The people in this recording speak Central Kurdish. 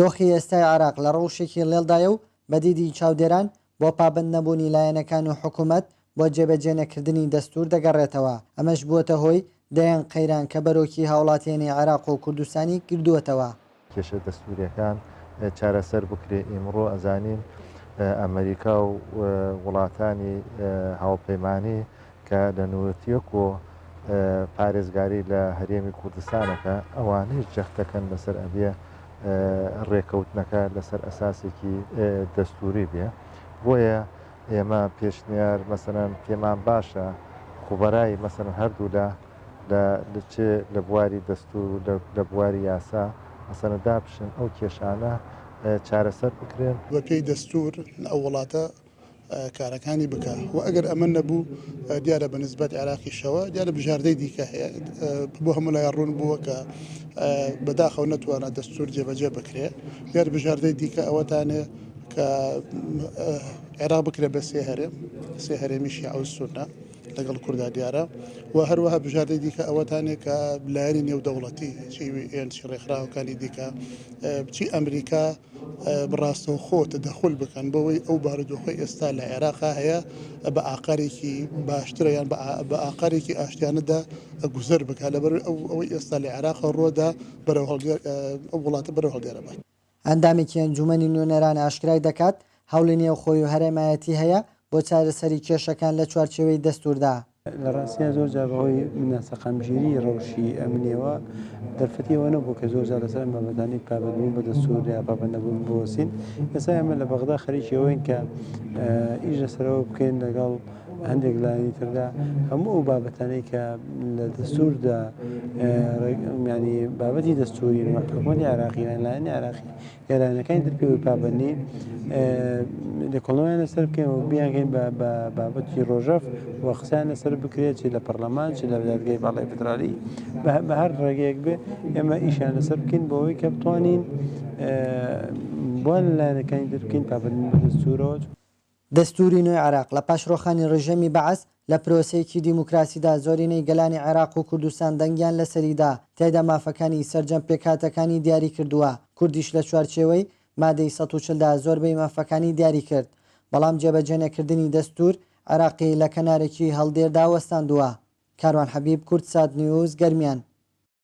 دۆخی ئێستای عێراق لە ڕەوشێکی ڵێڵدایە و بە دیدی چاودێران بۆ پابەندنەبوونی لایەنەکان و حکومەت بۆ جێبەجێنەکردنی دەستوور دەگەڕێتەوە، ئەمەش بووەتە هۆی دەیان قەیران کە بەرۆکی هاوڵاتیانی عێراق و کوردستانی گردووەتەوە. کێشە دەستووریەکان چارەسەر بکرێ، ئیمڕۆ ئەزانین ئەمەریکا و وڵاتانی هاوپەیمانی کە لە نووتیەکۆ پارێزگاری لە هەرێمی کوردستانەکە ئەوانەیش جەخت دەکەن لەسەر ئەبێ ڕێکەوتنەکە لەسەر ئەساسێکی دەستووری بێ بۆیە ئێمە پێشنیار مەسەلەن پێمان باشە خوبەرای مەسەلەن هەردوولا لە چ لە بواری دەستوور و لە بواری یاسا مەسەلەن دابشن ئەو کێشانە چارەسەر بکرێن. بە پێی دەستوور ئەو وڵاتە کارەکانی بکا و ئەگەر ئەمە نەبوو دیارە بە نسبەت عێراقیشەوە دیارە بژاردەی دیکە هەیە بۆ هەموو لای ڕوون بووە کە بەداخەوە نەتوانە دەستور جێبەجێ بکرێ دیار بژاردەی دیکە ئەوەتانێ کە عێراق بکرێ بە سێ هەرێم سێ هەرێمی شیعە و سوننە لەگەڵ کوردا دیارە و هەروەها بژاردەی دیکە ئەوەتانێ کە لایەنی نێودەوڵەتی چی ئێن چی ڕێکخراوەکانی دیکە چی ئەمریکا ڕاستەوخۆ تەدەخول بکەن بەوەی ئەو بارودۆخەی ئێستا لە عێراقا هەیە بە ئاقارێکی باشترە یان بە ئاقارێکی ئاشتیانەدا گوزەر بکات لەبەر ئەو ئەوەی ئێستا لە عێراق ڕۆدا بەرەو هەڵدێر ئەو وڵاتە بەرەو هەڵدێرە بات. ئەندامێکی ئەنجوومەنی نوێنەران ئاشکرای دەکات، هەوڵی نێوخۆی و هەرێمایەتی هەیە بۆ چارەسەری کێشەکان لە چوارچێوەی دەستووردا. لە ڕاستیا زۆر جار بەهۆی ناسەقامگیری ڕەوشی ئەمنیەوە دەرفەتی ئەوە نەبوو کە زۆر جار لەسەر ئەم بابەتانەی پابەندبوون بە دەستوور یا پابەندنەبوون بوەستین. ئێستا ئێمە لە بەغدا خەریکی ئەوەین کە ئیش لەسەرەوە بکەین لەگەڵ هەندێک لایەنی تردا هەموو ئەو بابەتانەی کە لە دەستووردا ینی بابەتی دەستووری حکوومەتی عێراقی یان لایەنی عێراقی یا لایەنەکانی تر پێوەی پابەند نین لێکۆڵینەوەیان لەسەر بکەین و بیانکەین بە بابەتی ڕۆژەف و قسەیان لەسەر بکرێت چ لە پەرلەمان چ لە دادگای باڵای فیدرالی بە هەر ڕێگەیەک بێ ئێمە ئیشیان لەسەر بکەین بۆ ئەوەی کە بتوانین بۆ لایەنەکانی تر بکەین پابەند بە دەستوورەوە. دەستووری نوێی عێراق لە پاش ڕۆخانی ڕژێمی بەعس لە پرۆسەیەکی دیموکراسیدا زۆرینەی گەلانی عێراق و کوردستان دەنگیان لەسەری دا، تیایدا مافەکانی سەرجەم پێکهاتەکانی دیاری کردووە، کوردیش لە چوارچێوەی مادەی 140 دا زۆربەی مافەکانی دیاری کرد، بەڵام جێبەجێنەکردنی دەستوور عێراقی لە کەنارێکی هەڵدێردا وەستاندووە. کاروان حەبیب، کوردسات نیوز، گەرمیان.